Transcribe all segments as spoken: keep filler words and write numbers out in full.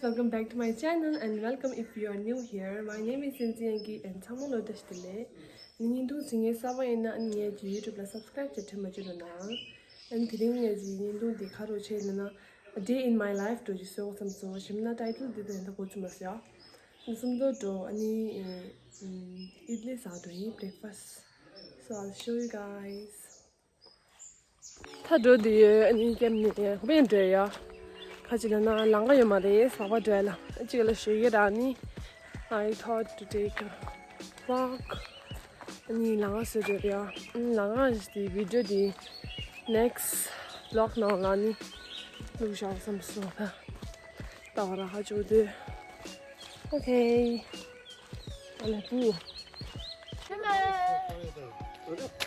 Welcome back to my channel and welcome if you are new here. My name is Sinzi Yangi and ཚང་མ་ལ་བཀྲ་ཤིས་བདེ་ལེགས། ནི་བརྙན་ཐུང་ཞིག་ངའི་གསར་པ་ཡིན་ན་ཨ་ནི་ངའི་YouTube་ལ་subscribe་བྱེད་ཁྲིད་མ་བྱེད་རོགས་གནང་། ཨ་ནི་དེ་རིང་ངའི་བརྙན་ཐུང་འདི་ག་རེ་བྱེད་ཡིན་ན། A day in my life་འགྲོ་གི་སོང་བསམ་སོང་། ཞིམ་ན་title་འདི་དང་ད་གོ་ཚུལ་མ་ཟེར་ཨ། ནི་སུམ་མདོ་འགྲོ་ཨ་ནི་ཨིད་ལི་ཟ་འགྲོ་ཡིན། Breakfast. So I'll show you guys. ད་འགྲོ་དུས་ཨ་ནི་ཀེམ་ནས་ཧོ་པན་འགྲོ་ཡ། ཁ་ཅིག་ལ་ན་ལམ་ཁ་ཡོད་མ་རེད། ཟ་བ་འགྲོ་ཡ་ལ་ཨ་ཅིག་ལ་ཞོགས་ཀས་ར་ནི། I thought to take a walk. ཨ་ནི་ལམ་ཁ་བཟོ་འགྲོ་ཡ། ཨ་ནི་ལམ་ཁ་དེ་video་དེ་next vlog་ནང་ལ་ནི་བླུགས་བཞག་བསམ་སོང་། ད་ད་བར་ཧ་ཅོ་དུས། Okay. ཨ་ལས་བུ།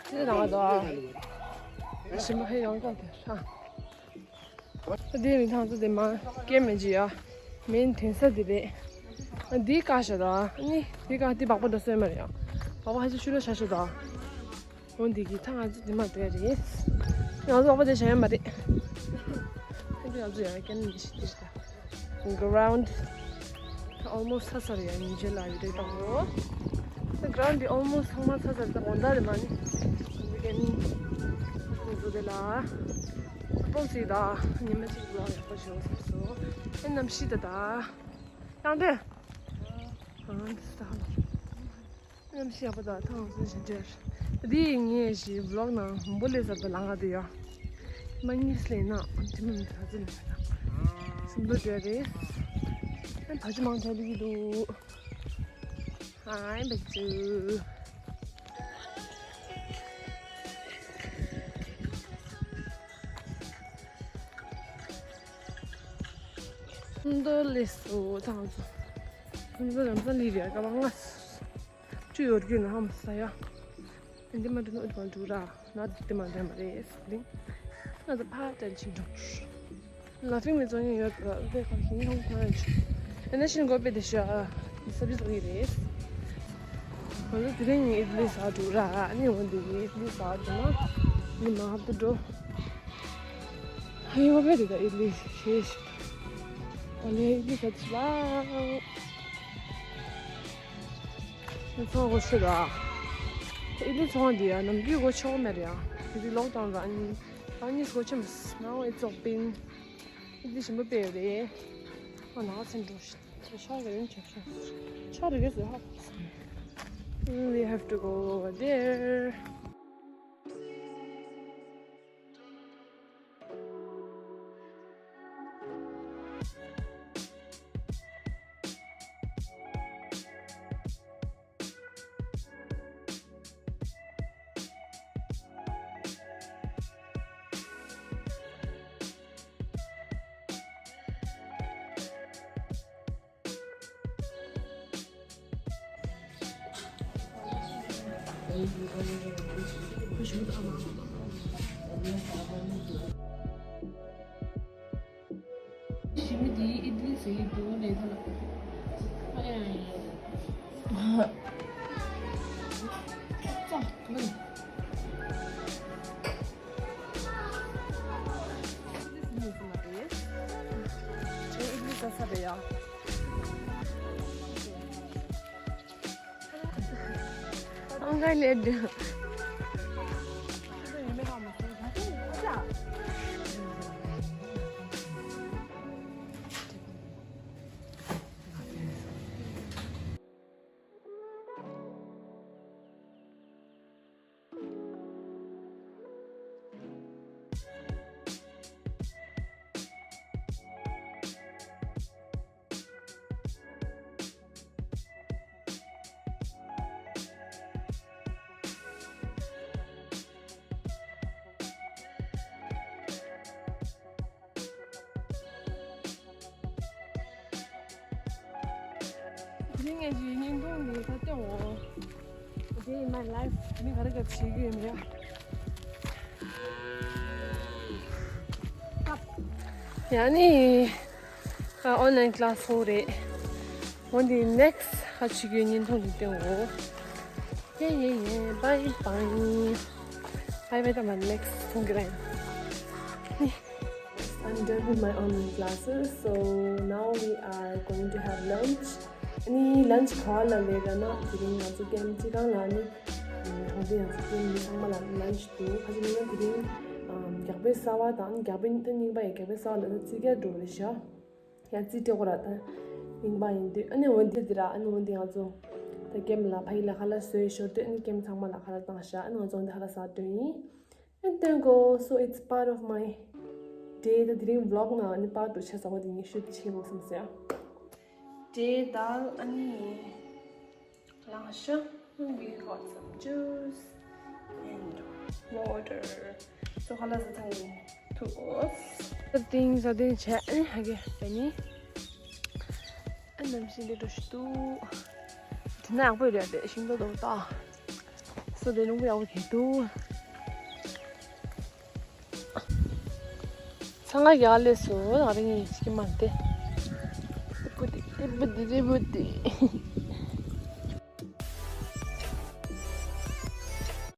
དེ་རང་དོ། ཞིམ་པ་ཧེ་ཡོང་གོང་དེ་ར། ད་དེ་མི་ཐང་དུ་དེ་མ་སྐྱེ་མེད་ཀྱི་ཡ། མེན་དེང་ས་དེ་རེད། ཨ་འདི་ཀ་ཤ་དང་ནི་འདི་ཀ་འདི་སྦག་སྦག་འགྲོ་སྲོལ་མ་རེད་ཡ། སྦག་སྦག་ཧ་ཅང་ཆུ་ལོ་ཤ་ཤ་དང་། འོ་འདི་གི་ཐང་ང་ཚོ་འདི་མ་འགྲོ་ཡ་རེད། ང་ཚོ་སྦག་སྦག་དེ་བྱ་ཡ་མ་རེད། ཨ་འདི་ང་ཚོ་ཡ་སྐྱེ་མེད་ཞིག་དེ་རེད་ད། Ground almost ཚར་ཚར་ཡ། ཉིན་བྱེད་ལ་ཡོད་རེད་དང་། Ground་འདི་almost་ཚང་མ་ཚར་ཚར་ད་དགོང་དག་རེད་མ་ནི། འདི་ག་ནི་ཁོ་ཚོ་དེ་ལ་ཚ་པོ་ཞིག་ད་ཉི་མ་གཅིག་ལ་ཡག་པོ་ཞིག་ཚར་སོང་། ཨེ་གནམ་གཤིས་ད་ད་ཡང་དེ་ཨ་འདི་ད་གནམ་གཤིས་ཡག་པོ་དང་ཐང་སོ་ཞིག་འདྲ། འདི་ངས་ཞིག་vlog་ནང་མང་པོ་སླེབས་ཚར་ད་ལང་ང་དུ་ཡ། མ་གཉིས་སླེབས་ན་དེ་མིན་ད་ཚོད་ལས་ད། སུམ་མདོ་འདྲ་རེད། ཨ་བ་ཅི་མང་དྲགས་འདུག་གི་འདུག་ཨ་བ་ཅི། སུམ་མདོ་སླེབས་སོང་ཐང་ཚོ། སུམ་མདོ་ལམ་སང་སླེབས་རེད། སྐར་མ་ལྔ། བཅུ་ཡོད་རྒྱུ་ན་ཧམ་ས་ཡ། འདི་མ་འགྲོ་ན་འདི་མ་འགྲོ་ར། ན་འདི་མ་འགྲོ་མ་རེད་ཟེར་ལིང་། ང་ཚོ་ཕར་དྲན་ཆེན་འགྲོ། Laughing with Johnny་ཡོད་ར། དེ་ཁོ་ཤིང་ཁོང་ཁོང་ཡོད། ཨ་ནི་ཤིང་སྒོ་པེ་དེ་ཤ་ཨ་ས་བི་ཟོ་ཡི་རེད། ང་ཚོ་དེ་རིང་ཨིད་ལི་ཟ་འགྲོ་ར། ཨ་ནི་འོ་འདི་ཨིད་ལི་ཟ་འགྲོ་ན་ནི་མ་ཧབ་ཏུ་འགྲོ། ཧ་ཡི་སྒོ་པེ་དེ་ད་ཨིད་ལི་ཤེས་ཤིག་ཨ་ལེ་ཨིད་ལི་ཟ་ཆི་ལ། ཚོང་སྒོ་ཕྱེ་ར། ཨིད་ལི་ཚོང་འདི་ཡ་ནམ་རྒྱུན་སྒོ་ཕྱེ་བ་མེད་ར་ཡ། དེ་དུས་ལོག་དང་ར་ཨ་ནི་ཨ་ནི་སྒོ་ཕྱེ་མ་སོང་། Now it's open. ཨིད་ལི་ཞིམ་པོ་དཔེ་ཡོད་རེད། ཨ་ན་ཚན་འགྲོ་ཤི་ཤ་རེ་རེ་ཆ་ཤ་ཤ་རེ་རེ་ཟེར་ཧ། We have to go over there. ཞི་མི་དེ་ཨིད་ལི་ཟེར་གྱི་འདུག་ལས་ད་ལ། ཨ་ཡ་ཡ་ཡ། ཙ་ག་ལ། ཨིད་ལི་ཟ་ས་རེད་ཡ། ཨང་ཀའི་ལེ་འདྲ། དེ་རིང་ངས་ཀྱི་བརྙན་ཐུང་འདི་ད་སྟོན་འོ། Day in my life. མི་ག་རེ་ག་བྱེད་ཀྱི་ཡོད་མེད་ཡ། ཡ་ནི། ཨ་online class ཧོ་རེད། འོ་འདི་next་ཧ་ཆི་གི་བརྙན་ཐུང་འདི་སྟོན་འོ། ཡེ་ཡེ་ཡེ། Bye bye. Bye bye. ད་མ་next་མཐོང་གི་རེད། ནི། I'm done with my online classes, so now we are going to have lunch. ཨ་ནི་lunch ག་ལ་ལས་ཀ་ན་དེ་རིང་ང་ཚོ་ཀེམ་སྤྱི་ཁང་ལ་ནི་གྲོང་སྡེ་ཡང་ཚོ་ཀེམ་མི་ཚང་མ་ལ་lunch འདུག་ཁ་ཅིག་ནི་དེ་རིང་རྒྱག་པའི་གསར་བ་དང་རྒྱག་པའི་ཐེངས་གཉིས་པ་ཡི་རྒྱག་པའི་གསར་བ་ལ་ད་རྩིས་རྒྱག་འགྲོ་རེད་ཤག་ཡང་རྩིས་སྤྲད་དགོས་ར་ད་རྙིང་པ་ཡིན་དུས། ཨ་ནི་འོན་ཏེ་འདི་ར་ཨ་ནི་འོན་ཏེ་ང་ཚོ་ད་ཀེམ་ལ་ཕ་ཡི་ལ་ཁ་ལག་བཟོས་ཤོར་དུས། ཨ་ནི་ཀེམ་ཚང་མ་ལ་ཁ་ལག་བཏང་ཤག་ཨ་ནི་ང་ཚོ་འདི་ཁ་ལག་ཟ་འདོད་ཡིན། And then go. So it's part of my day. ད་དེ་རིང་vlog ནང་ཨ་ནི་part two ཆ་ཚང་བ་དེ་ངས་shoot བྱེད་དགོས་བསམ་སོང་། Day dal ཨ་ནི་ལངས་ཤག We got some juice and water. So ཁ་ལག་ཟ་ཚང་གི་ཐུག་གོ། ས་ཏིང་ས་ཏིང་བྱས། ཨ་ནི་ཧ་གེ་བེ་ནི། ཨ་ནམ་ཤིང་དེ་འགྲོ་ཤི་འདུག་དེ་ན་ཡག་པོ་རེད་དེ། ཤིང་ཏོག་ཏོག་ཏོག་སོ་དེ་རླུང་པོ་ཡག་པོ་གྱེས་འདུག་ཚང་མ་རྒྱ་གར་སླེབས་སོང་། ང་རང་གཉིས་ཀྱི་མ་དེ། ཨི་བུ་དི་ཨི་བུ་དི་ཨི་བུ་དི།